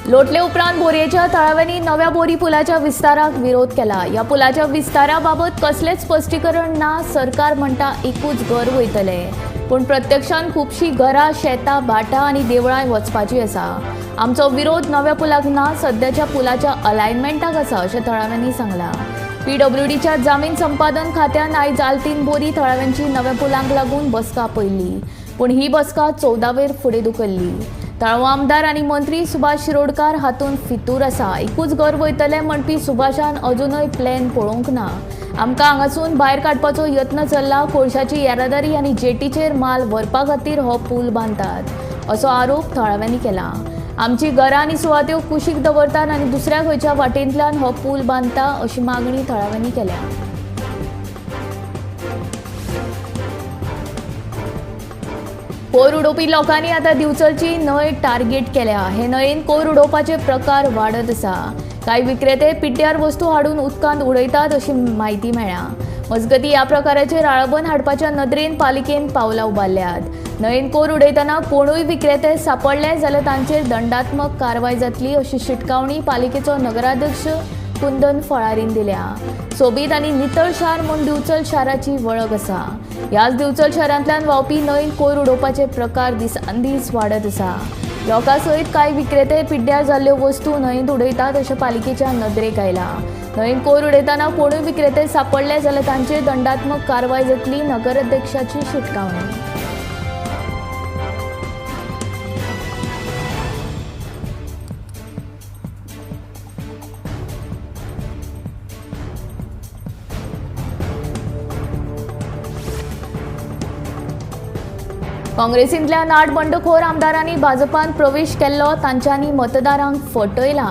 लोटले उपरांत बोरयेच्या थळाव्यांनी नव्या बोरी पुलाच्या विस्ताराक विरोध केला। ह्या पुलाच्या विस्तारा बाबत कसलेच स्पश्टीकरण ना। सरकार म्हणटा एकूच घर वयतले, पूण प्रत्यक्षान खुबशी घरां, शेतां, भाटां आनी देवळां वचपाची आसा। आमचो विरोध नव्या पुलाक ना, सद्याच्या पुलाच्या अलायनमेंटाक आसा अशें थळाव्यांनी सांगलां। पीडब्ल्यूडीच्या जामीन संपादन खात्यान आयज आल्तीन बोरी थळाव्यांची नव्या पुलांक लागून बसका आपयल्ली, पूण ही बसका 14वेर फुडें धुकल्ली। थळावो आमदार आनी मंत्री सुभाष शिरोडकार हातूंत फितूर आसा। एकूच घर वयतले म्हणपी सुभाषान अजुनय प्लॅन पळोवंक ना। आमकां हांगासून भायर काडपाचो यत्न चल्ला। कोळशाची येरादारी आनी जेटीचेर माल व्हरपा खातीर हो पूल बांदतात असो आरोप थळाव्यांनी केला। आमची घरां आनी सुवात्यो कुशीक दवरतात आनी दुसऱ्या खंयच्या वाटेंतल्यान हो पूल बांदता अशी मागणी थळाव्यांनी केल्या। कोयर उडोवपी लोकांनी आतां दिवचलची न्हंय टार्गेट केल्या। हे न्हंयेन कोयर उडोवपाचे प्रकार वाडत आसा। कांय विक्रेते पिड्ड्यार वस्तू हाडून उदकांत उडयतात अशी म्हायती मेळ्ळ्या। मजगतीं ह्या प्रकाराचेर आळाबंद हाडपाच्या नदरेन पालिकेन पावलां उबारल्यात। न्हंयेन कोयर उडयतना कोणूय विक्रेते सापडले जाल्यार तांचेर दंडात्मक कारवाय जातली अशी शिटकावणी पालिकेचो नगराध्यक्ष कुंदन फळारीन दिल्या। सोबीत आनी नितळ शार म्हूण दिवचल शाराची वळख आसा। ह्याच दिवचल शारांतल्यान व्हांवपी न्हंयेन कोयर उडोवपाचे प्रकार दिसान दीस वाडत आसा। लोकां सयत कांय विक्रेते पिड्ड्यार जाल्ल्यो वस्तू न्हंयेंत उडयतात अशें पालिकेच्या नदरेक आयलां। न्हंयेन कोयर उडयतना कोणूय विक्रेते सापडले जाल्यार तांचेर दंडात्मक कारवाय जातली, नगराध्यक्षाची शिटकावणी। काँग्रेसींतल्यान 8 बंडखोर आमदारांनी भाजपान प्रवेश केल्लो, तांच्यांनी मतदारांक फटयला।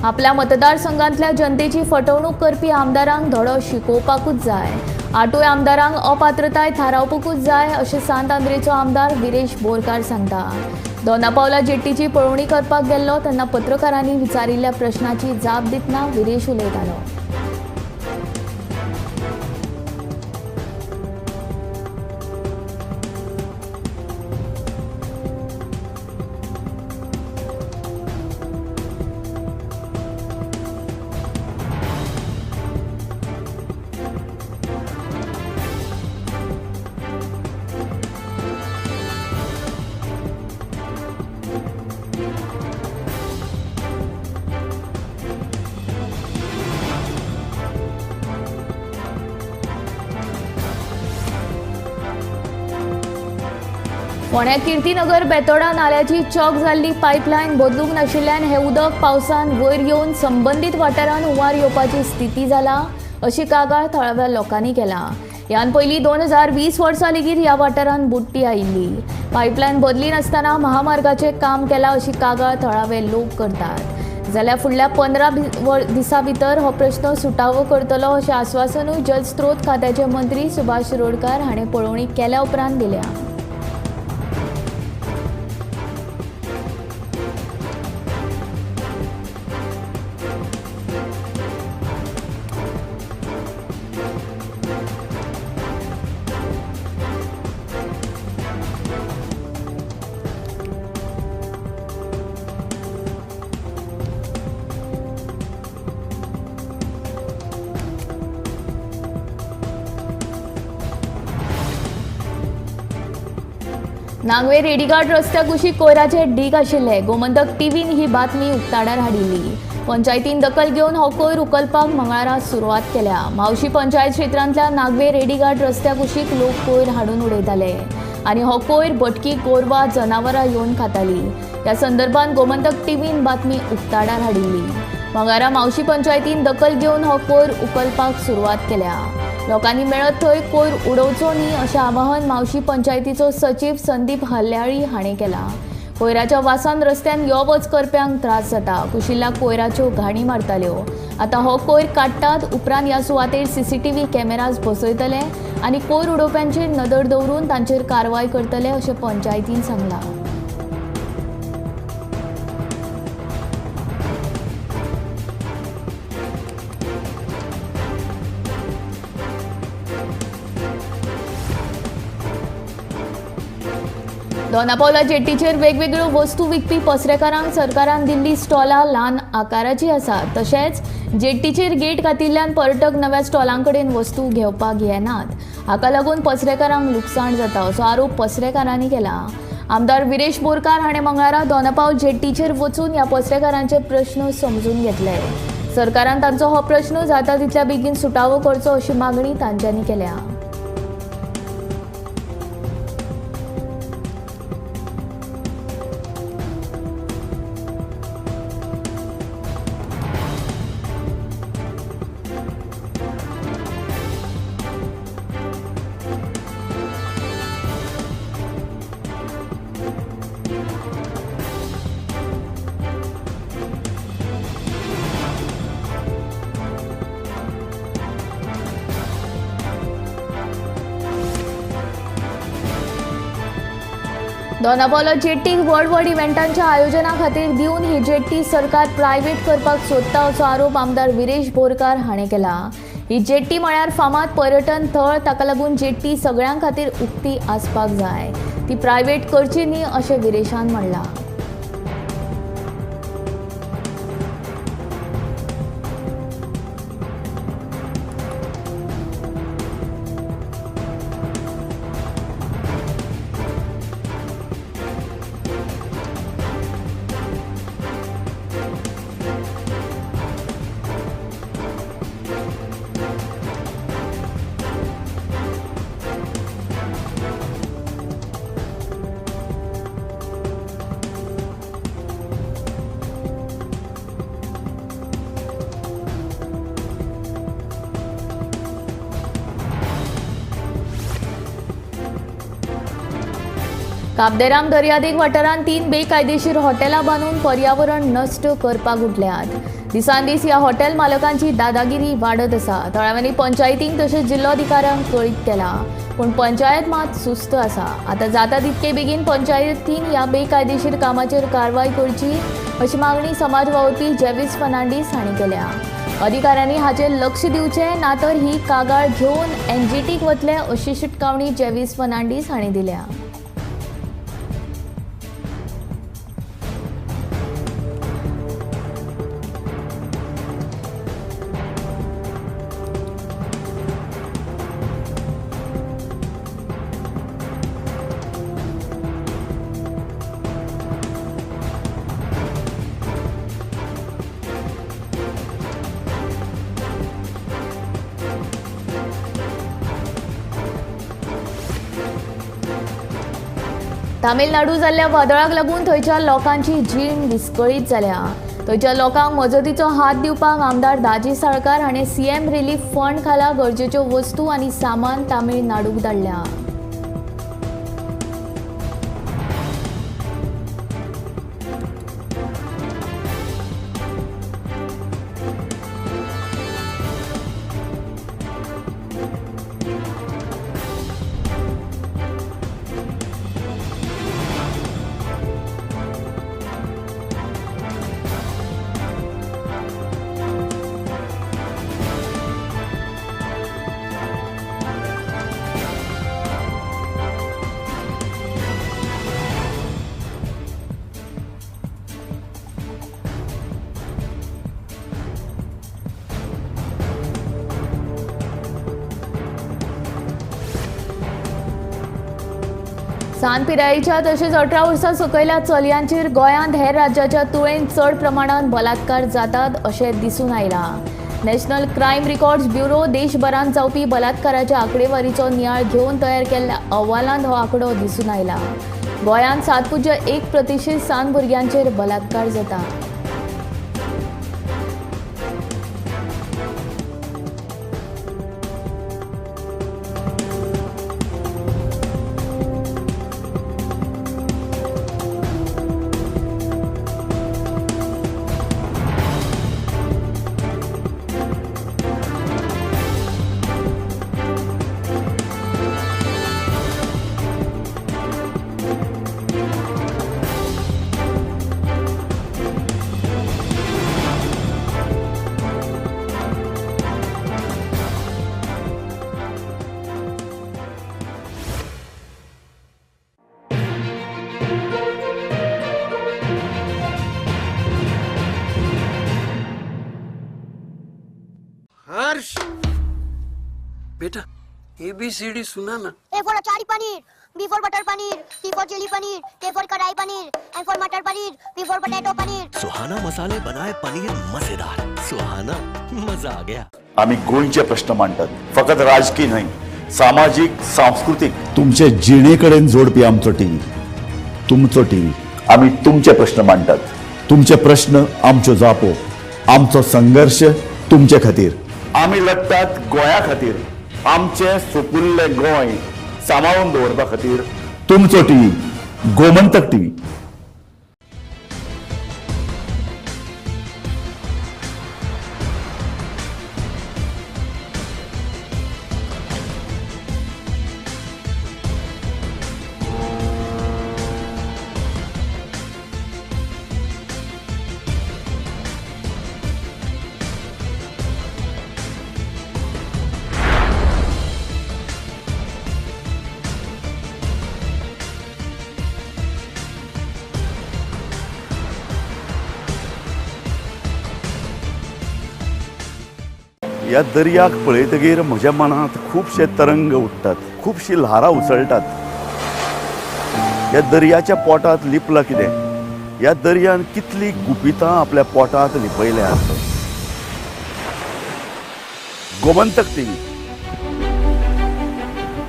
आपल्या मतदारसंघांतल्या जनतेची फटवणूक करपी आमदारांक धडो शिकोवपाकूच जाय। 8 आमदारांक अपात्रताय थारावपाकूच जाय अशें सांत आंद्रेचो आमदार विरेश बोरकार सांगता। दोनापावला जेट्टीची पळोवणी करपाक गेल्लो तेन्ना पत्रकारांनी विचारिल्ल्या प्रश्नाची जाप दितना विरेश उलयतालो। फोंड्या कीर्तीनगर बेतोडा नाल्याची चॉक जाल्ली पायपलायन बदलूंक नाशिल्ल्यान हें उदक पावसान वयर येवन संबंदीत वाठारांत हुंवार येवपाची स्थिती जाला अशी कागाळ थळाव्या लोकांनी केला। ह्यान पयलीं 2020 वर्सा लेगीत ह्या वाठारांत बुडटी आयिल्ली। पायपलायन बदली नासतना महामार्गाचें काम केलां अशी कागाळ थळावे लोक करतात। जाल्यार फुडल्या 15 दिसां भितर हो प्रश्न सुटावो करतलो अशें आस्वासनूय जलस्रोत खात्याचे मंत्री सुभाष शिरोडकार हाणें पळोवणी केल्या उपरांत दिल्या। नागवे रेडीघाट रस्त्या कुशीक कोयराचे ढीग आशिल्ले। गोमंतक टीव्हीन ही बातमी उक्ताडार हाडिल्ली। पंचायतीन दखल घेवन हो कोयर उखलपाक मंगळारा सुरवात केल्या। म्हावशी पंचायत क्षेत्रांतल्या नागवे रेडीघाट रस्त्या कुशीक लोक कोयर हाडून उडयताले आनी हो कोयर भटकी गोरवां जनावरां येवन खाताली। ह्या संदर्भात गोमंतक टीव्हीन बातमी उक्ताडार हाडिल्ली। मंगळारा म्हावशी पंचायतीन दखल घेवन हो कोयर उखलपाक सुरवात केल्या। लोकांनी मेळत थंय कोयर उडोवचो न्ही अशें आवाहन म्हावशी पंचायतीचो सचीव संदीप हल्याळी हाणें केलां। कोयराच्या वासान रस्त्यान यो वच करप्यांक त्रास जाता। कुशिल्ल्या कोयराच्यो घाणी मारताल्यो। आतां हो कोयर काडटात उपरांत ह्या सुवातेर सीसीटीव्ही कॅमेराज बसयतले आनी कोयर उडोवप्यांचेर नदर दवरून तांचेर कारवाय करतले अशें पंचायतीन सांगलां। दोनापावला जेट्टीचेर वेगवेगळ्यो वस्तू विकपी पसरेकारांक सरकारान दिल्ली स्टॉलां ल्हान आकाराची आसात. तशेंच जेट्टीचेर गेट घातिल्ल्यान पर्यटक नव्या स्टॉलां कडेन वस्तू घेवपाक येनात. हाका लागून पसरेकारांक लुकसाण जाता असो आरोप पसरेकारांनी केला. आमदार विरेश बोरकार हाणें मंगळारा दोनापावल जेट्टीचेर वचून ह्या पसरेकारांचे प्रश्न समजून घेतले. सरकारान तांचो हो प्रश्न जाता तितल्या बेगीन सुटावो करचो अशी मागणी तांच्यांनी केल्या. दोनापावला जेट्टीक व्हड व्हड इव्हेंटांच्या आयोजना खातीर दिवन ही जेट्टी सरकार प्रायव्हेट करपाक सोदता असो आरोप आमदार विरेश बोरकार हाणें केला. ही जेट्टी म्हळ्यार फामाद पर्यटन थळ, ताका लागून जेट्टी सगळ्यां खातीर उक्ती आसपाक जाय, ती प्रायव्हेट करची न्ही अशें विरेशान म्हणलां. काबदेराम दर्यादेग वाठारांत 3 बेकायदेशीर हॉटेलां बांदून पर्यावरण नश्ट करपाक उठल्यात. दिसान दीस ह्या हॉटेल मालकांची दादागिरी वाडत आसा. थळाव्यांनी पंचायतींक तशेंच जिल्लोधिकाऱ्यांक कळीत केला, पूण पंचायत मात सुस्त आसा. आतां जाता तितके बेगीन पंचायतीन ह्या बेकायदेशीर कामाचेर कारवाय करची अशी मागणी समाज वावुरपी जेवीस फर्नांडीस हांणी केल्या. अधिकाऱ्यांनी हाचेर लक्ष दिवचें ना तर ही कागाळ घेवन एनजीटीक वतले अशी शिटकावणी जेवीस फर्नांडीस हांणी दिल्या. तामिळनाडू जाल्ल्या वादळाक लागून थंयच्या लोकांची जीण विस्कळीत जाल्या. थंयच्या लोकांक मजतीचो हात दिवपाक आमदार दाजी साळकार हाणें सीएम रिलीफ फंड खाला गरजेच्यो वस्तू आनी सामान तामिळनाडूक धाडल्या. सान पिरायेच्या तशेंच 18 वर्सां सकयल्या चलयांचेर गोंयांत हेर राज्याच्या तुळेन चड प्रमाणांत बलात्कार जातात अशें दिसून आयलां. नॅशनल क्रायम रिकॉर्ड्स ब्युरो देशभरांत जावपी बलात्काराच्या आंकडेवारीचो नियाळ घेवन तयार केल्ल्या अहवालांत हो आंकडो दिसून आयला. गोंयांत 7.1% सान भुरग्यांचेर बलात्कार जाता. बेटा एबीसीडी सुना ना। A for achari paneer, B for butter paneer, C for chilli paneer, K for kadai paneer, M for matar paneer, P for potato paneer. Suhana मसाले बनाए पनीर मजेदार। सुहाना मजा आ गया। आम्ही गोंयचे प्रश्न मांडटात, फकत राजकीय न्हय, सामाजीक, सांस्कृतीक। तुमचे जिणेकडेन जोडपी आमचो टीव्ही, तुमचो टीव्ही। आम्ही तुमचे प्रश्न मांडटात, तुमचे प्रश्न आमच्यो जापो, आमचो संघर्श तुमचे खातीर। आम्ही लढटात गोंया खातीर, आमचें सुपुल्लें गोंय सांबाळून दवरपा खातीर। तुमचो टीव्ही, गोमंतक टीव्ही। ह्या दर्याक पळयतगीर म्हज्या मनांत खुबशे तरंग उठ्ठात, खुबशीं ल्हारां उसळटात। ह्या दर्याच्या पोटांत लिपलां कितें? ह्या दर्यान कितलीं गुपितां आपल्या पोटांत लिपयल्यांत। गोमंतक टीव्ही,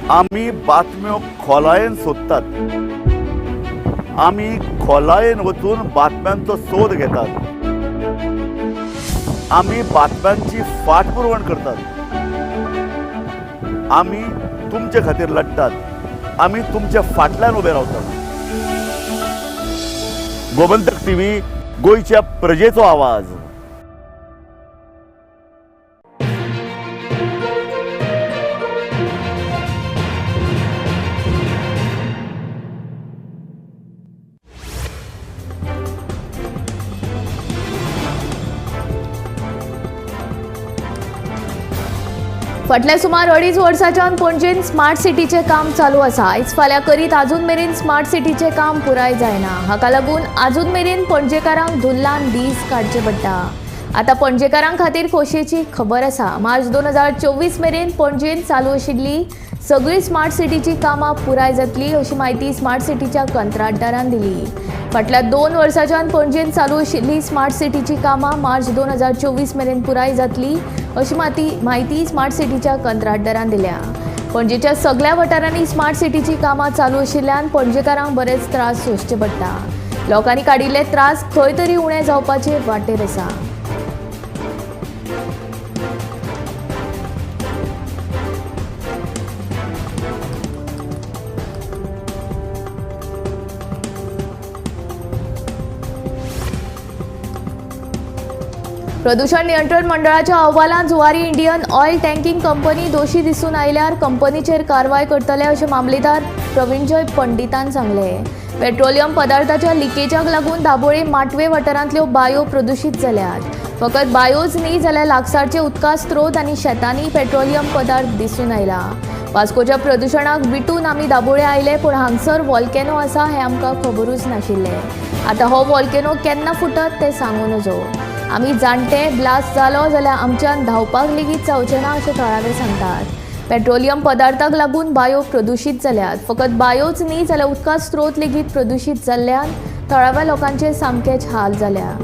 आमी बातम्यो खोलायेन सोदतात, आमी खोलायेन वचून बातम्यांचो सोद घेतात, आमी बातम्यांची फाटपुरवण करतात, आमी तुमचे खातीर लढटात, आमी तुमच्या फाटल्यान उबे रावतात। गोमंतक टीव्ही, गोंयच्या प्रजेचो आवाज। फाटल्या सुमार 2.5 वर्सांच्यान पणजेन स्मार्ट सिटीचें काम चालू आसा। आयज फाल्यां करीत आजून मेरेन स्मार्ट सिटीचें काम पुराय जायना। हाका लागून आजून मेरेन पणजेकारांक धुल्लान दीस काडचे पडटा। आतां पणजेकारां खातीर खोशयेची खबर आसा। मार्च 2024 मेरेन पणजेन चालू आशिल्ली सगळी स्मार्ट सिटीची कामां पुराय जातली अशी म्हायती स्मार्ट सिटीच्या कंत्राटदारान दिली। फाटल्या 2 वर्सांच्यान पणजेन चालू आशिल्ली स्मार्ट सिटीची कामां मार्च 2024 मेरेन पुराय जातली अशी म्हायती स्मार्ट सिटीच्या कंत्राटदारान दिल्या। पणजेच्या सगळ्या वाठारांनी स्मार्ट सिटीची कामां चालू आशिल्ल्यान पणजेकारांक बरेच त्रास सोंसचे पडटा। लोकांनी काडिल्ले त्रास खंय तरी उणे जावपाचे वाटेर आसा। प्रदूषण नियंत्रण मंडळाच्या अहवालांत Zuari Indian oil tanking company दोशी दिसून आयल्यार कंपनीचेर कारवाय करतले अशें मामलेदार प्रवीणजय पंडितान सांगलें। पेट्रोलियम पदार्थाच्या लिकेजाक लागून दाबोळे माटवे वाठारांतल्यो बायो प्रदूशीत जाल्यात। फकत बायोच न्ही जाल्यार लागसारचे उदका स्रोत आनी शेतांनी पेट्रोलियम पदार्थ दिसून आयला। वास्कोच्या प्रदुशणाक विटून आमी दाबोळे आयले, पूण हांगसर वॉल्केनो आसा हें आमकां खबरूच नाशिल्लें। आतां हो वॉल्केनो केन्ना फुटत तें सांगू नजो। आमी जाणटे ब्लास्ट जालो जाल्यार आमच्यान धांवपाक लेगीत जावचें ना अशें थळावे सांगतात। पेट्रोलियम पदार्थाक लागून बायो प्रदूशीत जाल्यात। फकत बायोच न्ही जाल्यार उदका स्रोत लेगीत प्रदूशीत जाल्ल्यान थळाव्या लोकांचे सामकेच हाल जाल्या।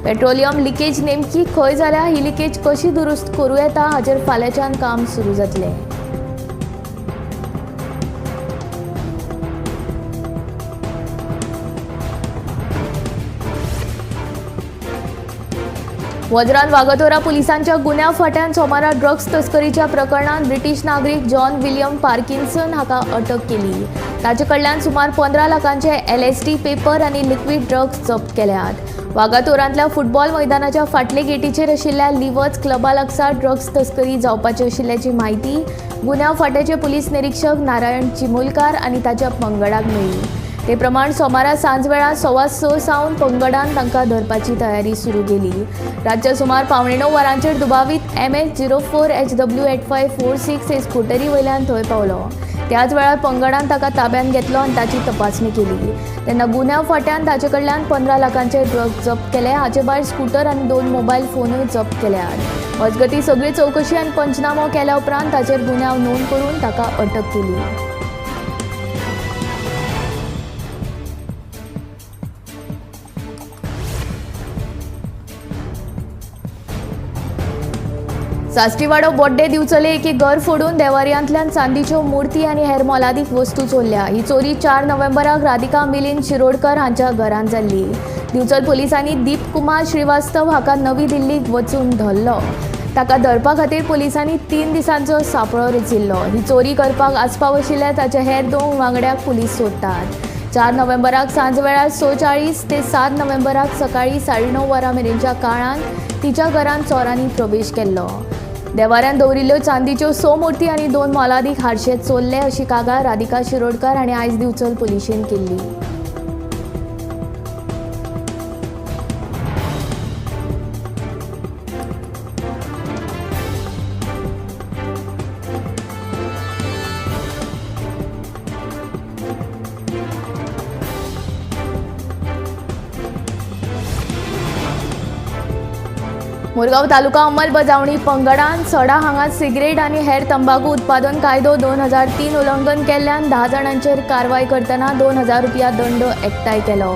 पेट्रोलियम लिकेज नेमकी खंय जाल्या, ही लिकेज कशी दुरुस्त करूं येता हाचेर फाल्यांच्यान काम सुरू जातलें। वज्रान वागातोरा पुलिसांच्या गुन्यांव फांट्यान सोमारा ड्रग्स तस्करीच्या प्रकरणांत ब्रिटीश नागरीक जॉन विलियम पार्किन्सन हाका अटक केली। ताचे कडल्यान सुमार 15 लाखांचे LSD paper आनी लिक्वीड ड्रग्स जप्त केल्यात। वागातोरांतल्या फुटबॉल मैदानाच्या फाटले गेटीचेर आशिल्ल्या लिव्हर्स क्लबा लागसार ड्रग्स तस्करी जावपाची आशिल्ल्याची म्हायती गुन्यांव फांट्याचे पुलीस निरीक्षक नारायण चिमुलकार आनी ताच्या पंगडाक मेळ्ळी। ते प्रमाण सोमारा सांजवेळा 6:15 सावन पंगडान तांकां धरपाची तयारी सुरू केली। रातच्या सुमार 8:45 वरांचेर दुबावीत MH 04 HW 8546 हे स्कुटरी वयल्यान थंय पावलो। त्याच वेळार पंगडान ताका ताब्यांत घेतलो आनी ताची तपासणी केली। तेन्ना गुन्यांव फांट्यान ताचे कडल्यान 15 लाखांचे ड्रग जप्त केले। हाचे भायर स्कूटर आनी 2 मोबायल फोनूय जप्त केल्यात। मजगतीं सगळी चवकशी आनी पंचनामो केल्या उपरांत ताचेर गुन्यांव नोंद करून ताका अटक केली. साश्टीवाडो बोड्डे दिवचले एके घर फोडून देवार्यांतल्यान चांदीच्यो मूर्ती आनी हेर मोलादीक वस्तू चोरल्या. ही चोरी 4 नोव्हेंबराक राधिका मिलिंद शिरोडकर हांच्या घरांत जाल्ली. दिवचल पुलिसांनी दीप कुमार श्रीवास्तव हाका नवी दिल्लीक वचून धरलो. ताका धरपा खातीर पुलिसांनी 3 दिसांचो सापळो रचिल्लो. ही चोरी करपाक आस्पाव आशिल्ल्या ताच्या हेर 2 वांगड्याक पुलीस सोदतात. 4 नोव्हेंबराक सांजवेळार 6:40 ते 7 नोव्हेंबराक सकाळी 9:30 वरां मेरेनच्या काळांत तिच्या घरांत चोरांनी प्रवेश केल्लो. देवाऱ्यान दवरिल्ल्यो चांदीच्यो 6 मूर्ती आनी 2 मोलादीक हारशे चोरले अशी कागाळ राधिका शिरोडकर हांणी आयज दिवचल पुलिशेन केल्ली. मुरगांव तालुका अंमलबजावणी पंगडान सडा हांगा सिगरेट आनी हेर तंबाकू उत्पादन कायदो 2003 उल्लंघन केल्ल्यान 10 जाणांचेर कारवाय करतना 2000 रुपया दंड एकठांय केलो.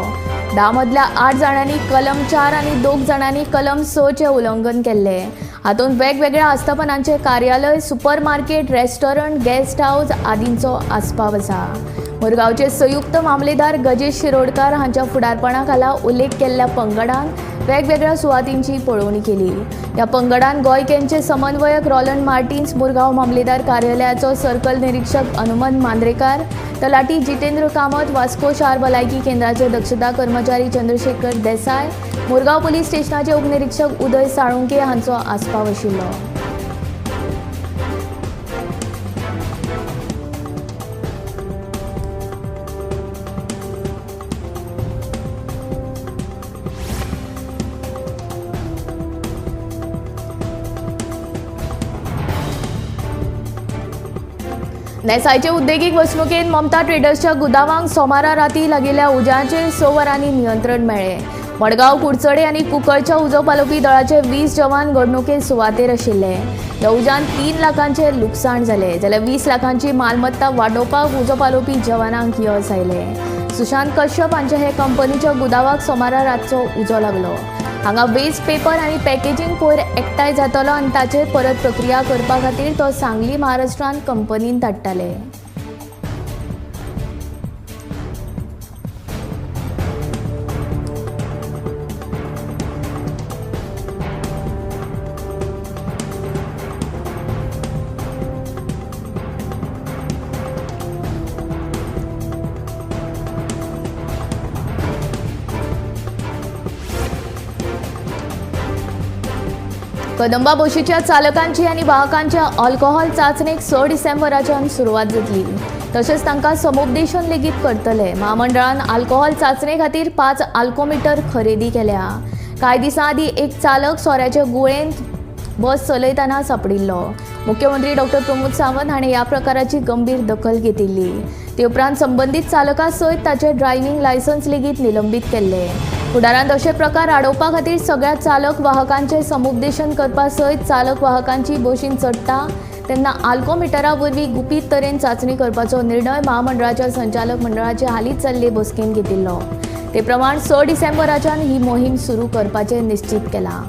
10 मदल्या 8 जाणांनी कलम 4 आनी 2 जाणांनी कलम 6 चें उल्लंघन केल्लें. हातूंत वेगवेगळ्या आस्थापनांचे कार्यालय, super market, restaurant, guest house आदींचो आस्पाव आसा. मुरगांवचे संयुक्त मामलेदार गजेश शिरोडकर हांच्या फुडारपणा खाला उल्लेख केल्ल्या पंगडान वेगवेगळ्या सुवातींची पळोवणी केली. ह्या पंगडान गोंय कॅनचे समन्वयक रॉलंड मार्टिन्स, मुरगांव मामलेदार कार्यालयाचो सर्कल निरीक्षक हनुमंत मांद्रेकार, तलाठी जितेंद्र कामत, वास्को शार भलायकी केंद्राचे दक्षता कर्मचारी चंद्रशेखर देसाय, मुरगांव पुलीस स्टेशनाचे उपनिरीक्षक उदय साळुंके हांचो आस्पाव आशिल्लो. नेसायचे उद्देगीक वसणुकेंत ममता ट्रेडर्सच्या गुदावांक सोमारा राती लागिल्ल्या उज्याचेर 6 वरांनी नियंत्रण मेळ्ळें. मडगांव, कुडचडे आनी कुंकळच्या उजो पालोवपी दळाचे 20 जवान घडणुके सुवातेर आशिल्ले. ह्या उज्यान 3 लाखांचें लुकसाण जालें, जाल्यार 20 लाखांची मालमत्ता वाडोवपाक उजो पालोवपी जवानांक यश आयलें. सुशांत कश्यप हांच्या हे कंपनीच्या गुदावाक सोमारा रातचो उजो लागलो. हांगा वेस्ट पेपर आनी पॅकेजींग कोयर एकठांय जातलो आनी ताचेर परत प्रक्रिया करपा खातीर तो सांगली महाराष्ट्रांत कंपनीन धाडटाले. कदंबा बशीच्या चालकांची आनी वाहकांच्या अल्कोहोल चांचणेक 6 डिसेंबराच्यान सुरवात जातली. तशेंच तांकां समुपदेशन लेगीत करतले. म्हामंडळान अल्कोहोल चांचणे खातीर 5 अल्कोमिटर खरेदी केल्या. कांय दिसां आदीं एक चालक सोऱ्याच्या गुळेंत बस चलयतना सापडिल्लो. मुख्यमंत्री डॉक्टर प्रमोद सावंत हाणें ह्या प्रकाराची गंभीर दखल घेतिल्ली. ते उपरांत संबंदीत चालका सयत ताचें ड्रायव्हिंग लायसन्स लेगीत निलंबीत केल्लें. फुडारांत अशे प्रकार आडोवपा खातीर सगळ्या चालक वाहकांचें समुपदेशन करपा सयत चालक वाहकांची बशीन चडटा तेन्ना आल्कोमिटरा वरवीं गुपीत तरेन चांचणी करपाचो निर्णय म्हामंडळाच्या संचालक मंडळाचे हालींच जाल्ले बसकेंत घेतिल्लो. ते प्रमाण 6 डिसेंबराच्यान ही मोहीम सुरू करपाचें निश्चीत केलां.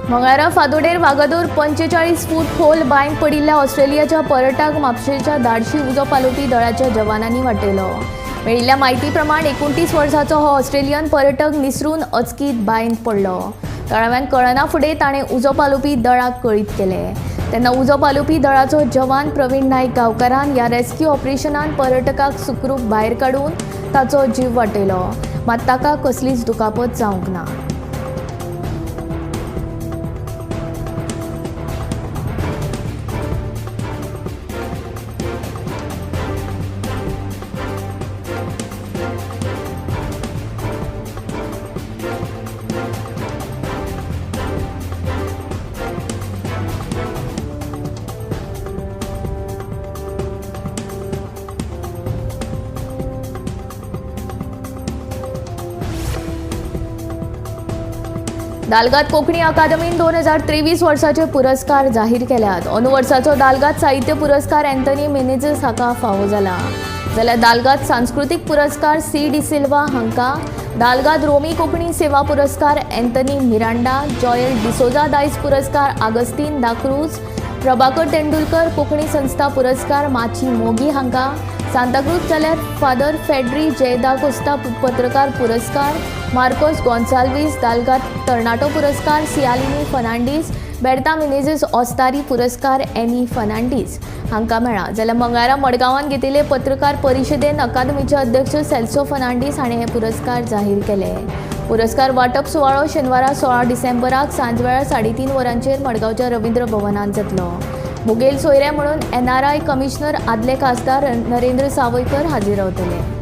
मंगळारा फादोडेर वागादोर 45 फूट खोल बांयत पडिल्ल्या ऑस्ट्रेलियाच्या पर्यटक म्हापशेच्या धाडशी उजो पालोवपी दळाच्या जवानांनी वाटयलो. मेळिल्ल्या म्हायती प्रमाण 29 वर्सांचो हो ऑस्ट्रेलियन पर्यटक निसरून अचकीत बांयत पडलो. थळाव्यांक कळना फुडें ताणें उजो पालोवपी दळाक कळीत केलें. तेन्ना उजो पालोवपी दळाचो जवान प्रवीण नायक गांवकारान ह्या रेस्क्यू ऑपरेशनान पर्यटकाक सुखरूप भायर काडून ताचो जीव वाटयलो. मात ताका कसलीच दुखापत जावंक ना. दालगाद कोंकणी अकादमीन 2023 वर्साचे पुरस्कार जाहीर केल्यात. अंदू वर्साचो दालगाद साहित्य पुरस्कार अँथनी मेनेझीस हाका फावो जाला, जाल्यार दालगाद सांस्कृतीक पुरस्कार सी डिसिल्वा हांकां, दालगाद रोमी कोंकणी सेवा पुरस्कार अँथनी मिरांडा, जॉयल डिसोजा दायज पुरस्कार आगस्तीन दाक्रूज, प्रभाकर तेंडुलकर कोंकणी संस्था पुरस्कार माची मोगी हांकां सांताक्रूज, जाल्यार फादर फेड्री जयदा कोस्ता पत्रकार पुरस्कार मार्कोस गोन्साल्वीस, दालगाद तरणाटो पुरस्कार सियालिनी फर्नांडीस, बेर्ता मिनेझीस ऑस्तारी पुरस्कार एनी फर्नांडीस हांकां मेळ्ळा. जाल्यार मंगळारा मडगांवांत घेतिल्ले पत्रकार परिशदेन अकादमीचे अध्यक्ष सेल्सो फर्नांडीस हाणें हे पुरस्कार जाहीर केले. पुरस्कार वांटप सुवाळो शेनवारा 16 डिसेंबराक सांजवेळार 3:30 वरांचेर मडगांवच्या रवींद्र भवनांत जातलो. मुखेल सोयरे म्हणून NRI commissioner आदले खासदार नरेंद्र सावयकर हाजीर रावतले.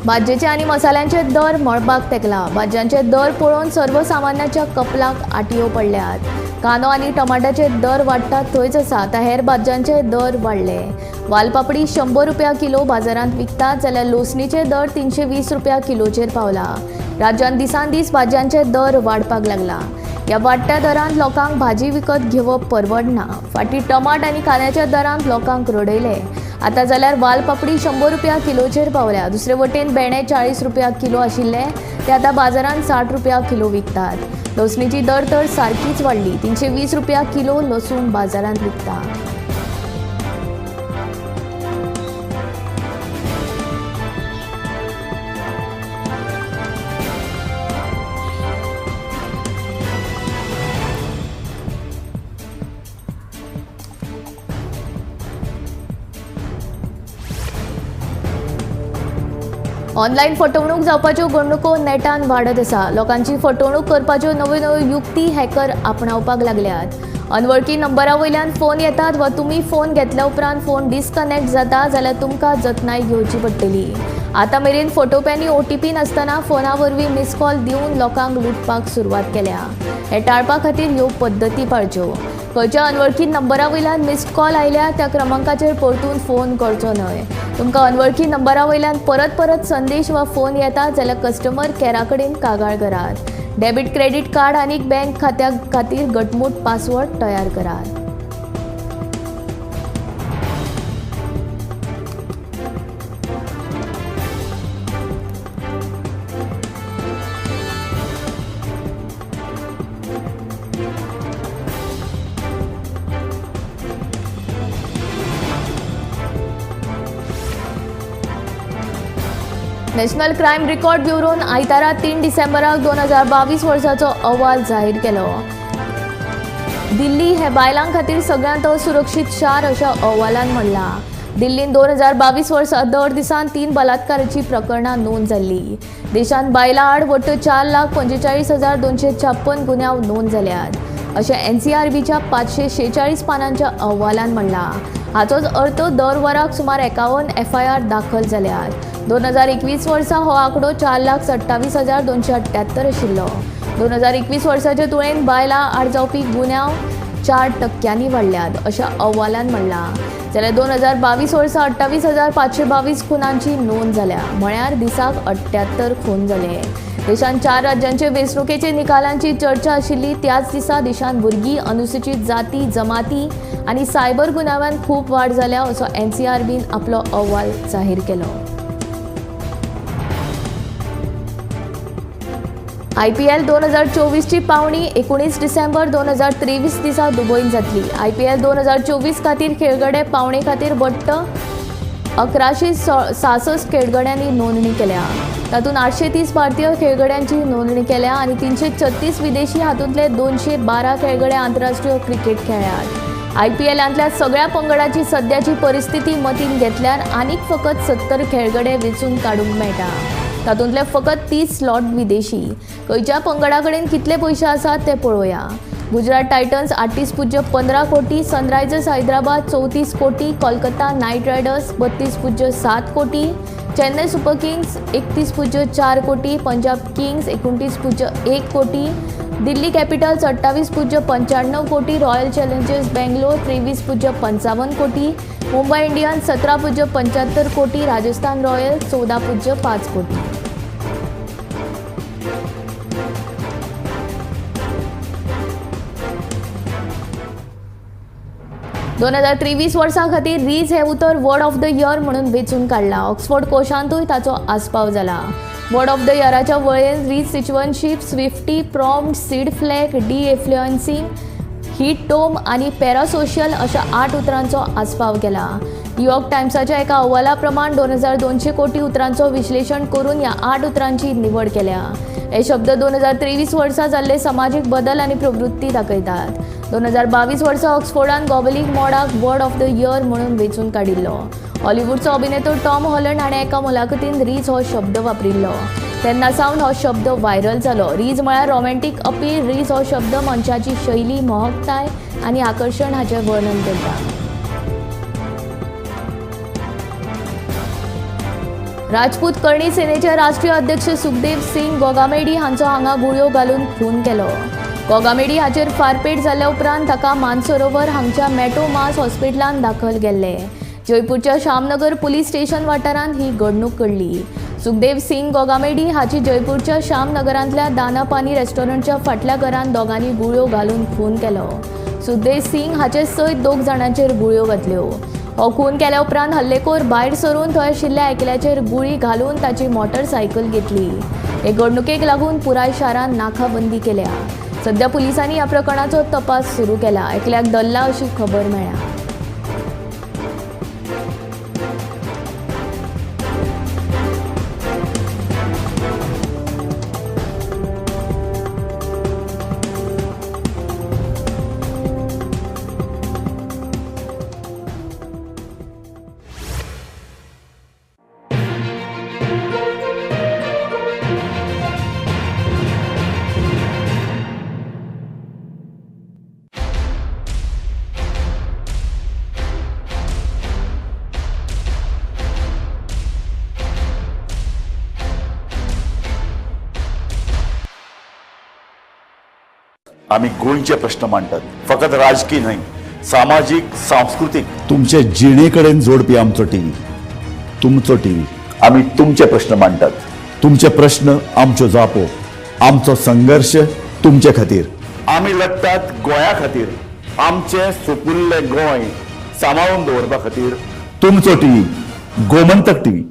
भाजयेचे आनी मसाल्यांचे दर मळबाक तेंकला. भाजयांचे दर पळोवन सर्वसामान्याच्या कपलाक आटयो पडल्यात. कांदो आनी टमाट्याचे दर वाडटात थंयच आसा, आतां हेर भाजयांचे दर वाडले. वालपापडी 100 रुपया किलो बाजारांत विकतात, जाल्यार लोसणीचे दर 320 रुपया किलोचेर पावला. राज्यांत दिसान दीस भाजयांचे दर वाडपाक लागला. ह्या वाडट्या दरांत लोकांक भाजी विकत घेवप परवडना. फाटीं टमाट आनी कांद्याच्या दरांत लोकांक रडयले, आतां जाल्यार वालपापडी 100 रुपया किलोचेर पावल्या. दुसरे वटेन भेंडे 40 रुपया किलो आशिल्ले ते आतां बाजारांत 60 रुपया किलो विकतात. लसणीची दर तर सारकीच वाडली. 320 रुपया किलो लसूण बाजारांत विकता. ऑनलायन फटवणूक जावपाच्यो घडणुको नेटान वाडत आसा. लोकांची फटवणूक करपाच्यो नव्यो नव्यो युक्ती हॅकर आपणावपाक लागल्यात. अनवळखी नंबरा वयल्यान फोन येतात वा तुमी फोन घेतल्या उपरांत फोन डिस्कनेक्ट जाता जाल्यार तुमकां जतनाय घेवची पडटली. आतां मेरेन फटोवप्यांनी OTP नासतना फोना वरवीं मिस कॉल दिवन लोकांक लुटपाक सुरवात केल्या. हें टाळपा खातीर ह्यो पद्दती पाळच्यो. खंयच्या अनवळखी नंबरा वयल्यान मिस कॉल आयल्या त्या क्रमांकाचेर परतून फोन करचो न्हय. तुमकां अनवळखी नंबरा वयल्यान परत परत संदेश वा फोन येता जाल्यार कस्टमर कॅरा कडेन कागाळ करात. डेबिट क्रेडीट कार्ड आनी बँक खात्या खातीर घटमूट पासवर्ड तयार करात. नॅशनल क्रायम रिकॉर्ड ब्युरोन आयतारा 3 डिसेंबराक 2022 वर्साचो अहवाल जाहीर केलो. दिल्ली हे बायलां खातीर सगळ्यांत असुरक्षीत शार अशा अहवालान म्हणलां. दिल्लीन 2022 वर्सा दर दिसान 3 बलात्काराची प्रकरणां नोंद जाल्ली. देशांत बायलां आड वट्ट 4,45,256 गुन्यांव नोंद जाल्यात अशें NCRBच्या 546 पानांच्या अहवालान म्हणलां. हाचोच अर्थ दर वराक सुमार 51 FIR दाखल जाल्यात. 2021 वर्सा हो आंकडो 4,27,278 आशिल्लो. 2021 वर्साचे तुळेन बायलां आड जावपी गुन्यांव 4% वाडल्यात अशें अहवालान म्हणलां. जाल्यार 2022 वर्सा 28,522 खुनांची नोंद जाल्या, म्हळ्यार दिसाक 78 खून जाले. देशांत 4 राज्यांचे वेंचणुकेचे निकालांची चर्चा आशिल्ली त्याच दिसा देशांत भुरगीं, अनुसूचित जाती, जमाती आनी सायबर गुन्यांवांत खूब वाड जाल्या असो NCRBन आपलो अहवाल जाहीर केलो. IPL 2024ची पावणी 19 डिसेंबर 2023 दिसा दुबयन जातली. IPL 2024 खातीर खेळगडे पावणे खातीर वट्ट 1166 खेळगड्यांनी नोंदणी केल्या. तातूंत 830 भारतीय खेळगड्यांची नोंदणी केल्या आनी 336 विदेशी, हातूंतले 212 खेळगडे आंतरराष्ट्रीय क्रिकेट खेळ्ळ्यात. IPLांतल्या सगळ्या पंगडाची सद्याची परिस्थिती मतींत घेतल्यार आनीक फकत 70 खेळगडे वेंचून काडूंक मेळटा. तातूंतले फकत 30 स्लॉट विदेशी. खंयच्या पंगडा कडेन कितले पयशे आसात ते पळोवया. गुजरात टायटन्स 38.15 कोटी, सनरायझर्स हैदराबाद 34 कोटी, कोलकाता नायट रायडर्स 32.7 कोटी, चेन्नई सुपर किंग्स 31.4 कोटी, पंजाब किंग्स 29.1 कोटी, दिल्ली कॅपिटल्स 28.95 कोटी, रॉयल चॅलेंजर्स बेंगलोर 23.55 कोटी, मुंबई इंडियन्स 17.75 कोटी, राजस्थान रॉयल्स 14.5 कोटी. 2023 वर्सा खातीर रीज हे उतर वर्ड ऑफ the year म्हणून वेंचून काडला. ऑक्सफोर्ड कोशांतूय ताचो आस्पाव जाला. वर्ड ऑफ the इयराच्या वळेरेंत rizz, situationship, Swiftie, prompt, seed flag, de influencing, heat dome आनी पॅरासोशियल अशा 8 उतरांचो आस्पाव केला. न्यूयॉर्क टायम्साच्या एका अहवाला प्रमाण 2200 कोटी उतरांचो विश्लेशण करून ह्या 8 उतरांची निवड केल्या. हे शब्द 2023 वर्सा जाल्ले समाजीक बदल आनी प्रवृत्ती दाखयतात. 2022 वर्सा ऑक्सफोर्डान गॉबलिक मोडाक वर्ड ऑफ the year म्हणून वेंचून काडिल्लो. हॉलिवूडचो अभिनेतो टॉम हॉलंड हाणें एका मुलाखतीन रीज हो शब्द वापरिल्लो. तेन्ना सावन हो शब्द व्हायरल जालो. रीज म्हळ्यार रोमॅन्टीक अपील. रीज हो शब्द मनशाची शैली, मोहकताय आनी आकर्शण हाचें वर्णन करता. राजपूत करणी सेनेचे राष्ट्रीय अध्यक्ष सुखदेव सिंग गोगामेडी हांचो हांगा गुळयो घालून खून केलो. गोगामेडी हाचेर फारपेट जाल्या उपरांत ताका मानसरोवर हांगच्या मेटो मास हॉस्पिटलांत दाखल केल्ले. जयपूरच्या श्यामनगर पुलीस स्टेशन वाठारांत ही घडणूक घडली. सुखदेव सिंग गोगामेडी हाची जयपूरच्या श्यामनगरांतल्या दानापानी रेस्टॉरंटच्या फाटल्या घरांत दोगांनी गुळयो घालून खून केलो. सुखदेव सिंग हाचे सयत 2 जाणांचेर गुळयो घातल्यो. हो खून केल्या उपरांत हल्लेखोर भायर सरून थंय आशिल्ल्या एकल्याचेर गुळी घालून ताची मोटरसायकल घेतली. हे घडणुकेक लागून पुराय शारांत नाकाबंदी केल्या. सध्या पुलिसांनी ह्या प्रकरणाचो तपास सुरू केला. एकल्याक धरला अशी खबर मेळ्ळ्या. आमी गोंयचे प्रश्न मांडटात, फकत राजकी न्हय, सामाजीक, सांस्कृतीक. तुमचे जिणे कडेन जोडपी आमचो टीव्ही, तुमचो टीव्ही. आमी तुमचे प्रश्न मांडटात. तुमचे प्रश्न आमच्यो जापो, आमचो संघर्श तुमचे खातीर. आमी लढटात गोंया खातीर, आमचें सुपुल्लें गोंय सांबाळून दवरपा खातीर. तुमचो टीव्ही, गोमंतक टीव्ही.